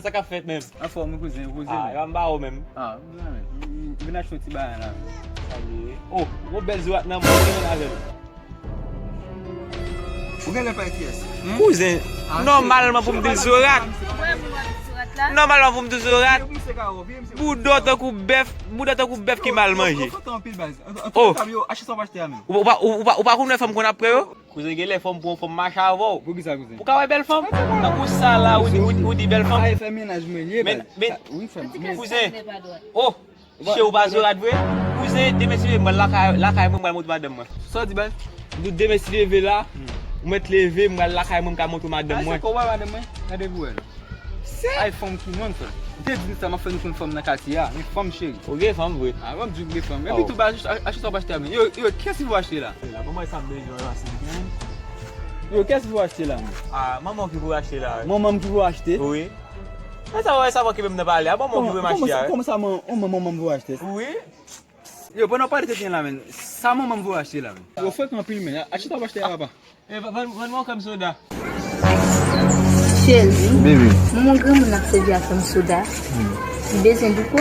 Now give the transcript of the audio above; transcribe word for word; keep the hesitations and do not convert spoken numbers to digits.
Sa k ap fèt menm? Anfòm, wi, kouzen, poze Ah, menm. Yo m ba ou menm. Ah, m la menm. M vin achte yon ti bagay la. Salye. Oh, gwo bèl zorat nan mwen, mwen avè l. Ou gen lè pa kiyès? Kouzen, nòmalman pou m di l zorat. Nòmalman pou m di l zorat. Misye ka wò, vye misye. Bouda tankou bèf, bouda tankou bèf ki mal manje. Ou fè anpil baz. Oh. Anpil yo, achte sa w achte a menm. Ou pa, ou, ou pa, ou pa konn wè fanm konn ap pre yo? Kouzen gen lè fanm pran fanm mache avè w. Pou ki sa kouzen? Pou ka wè bèl fanm. Tankou sa la, ou di, ou di, ou di bèl fanm. Ay, fè mennaj mwen liye Men, baz. men, Wi, fè Ti mennaj. kès sa vle pa dwat. Oh, che ou pa zorat vre? Kouzen, demen si mwen lakay, lakay mwen, mwen moutre madanm mwen. Sa w di baz? Nou demen si leve la, ou mèt leve, mwen lakay mwen, m ka moutre madanm Ay, se mwen. kò w wè madanm mwen? Gade pou wè l. Ay, fanm ki nonn, frè. M te di nou sa, m ap fè nou konn fanm nan katye a. Men fanm cheri. Ou gen fanm vre? Ah, m di w gen fanm. Epi tou baz, achte sa w pa achte a menm. Yo, yo, kiyès ki pou achte la? La, ban mwen sa m bezwen la, silvouplè. Yo, kiyès ki pou achte la menm? Ah, manman ki pou achte la. Manman m ki pou achte? Wi. Sa sa wè sa ki menm nan pale. Ah, manman ki pou achte a. Kòman sa manman manman m pou achte? Wi. Yo, pandan w pale tenten la menm. Sa manman m pou achte la menm. Yo frekan anpil menm. Achte sa w pa achte a papa. E, vann vann mwen krèm soda. Cheri, Baby. Yon granmoun ap sèvi ak krèm soda. Li bezwen douko.